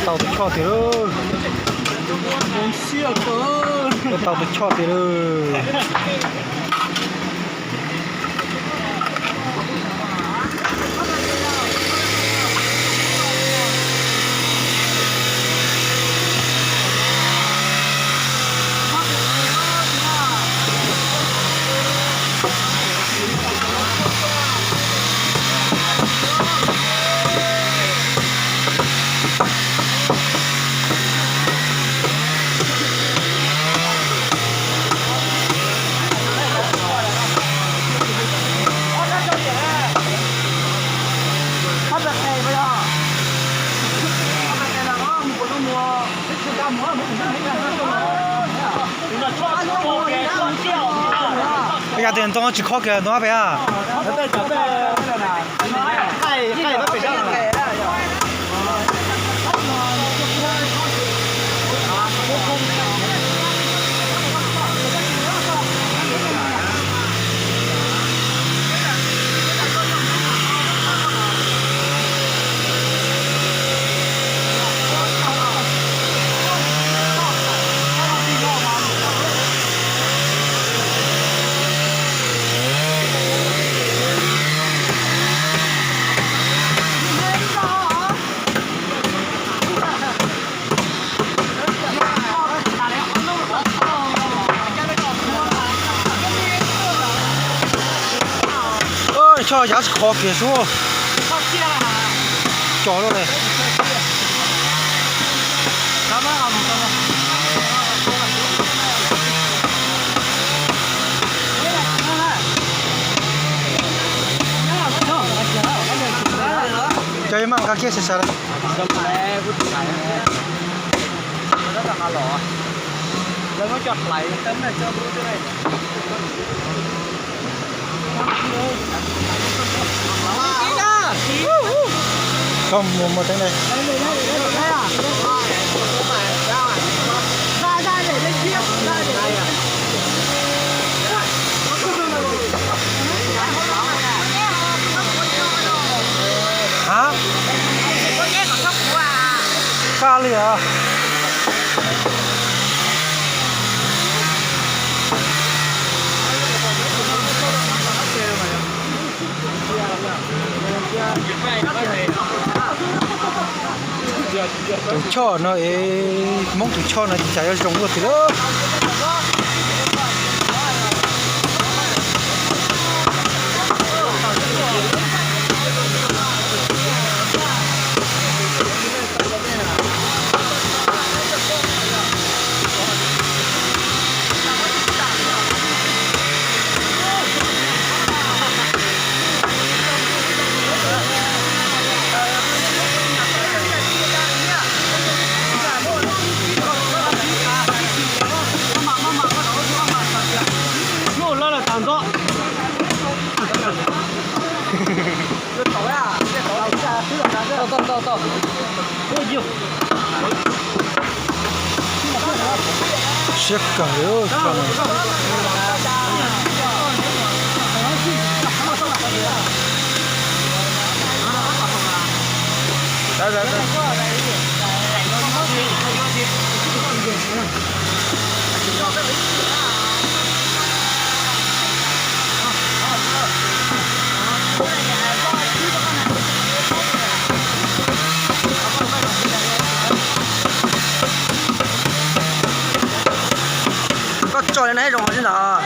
Tau tus choj tiag lauj. Tau tus choj tiag lauj. Yog tias ntoo tsis khob kiag ntoo pem a. Choj yav tsis khob kiag xwb. Cog lawm. Cov maj nqa kiag sawv sawv lawm. Koj mus muag teeb dej. Ha, kaj li os. Tus choj no es Hmoob tus choj no cas yuav zoo luaj tiag lauj. Siab kawg li. Koj tso li no thiaj zoo heev ntag.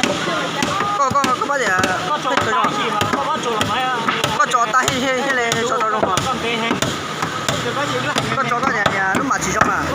Koj, koj, koj pab tias, koj tso tag thiaj li tso tau zoo os. Koj tso koj niag lub mas tsis zoo mas.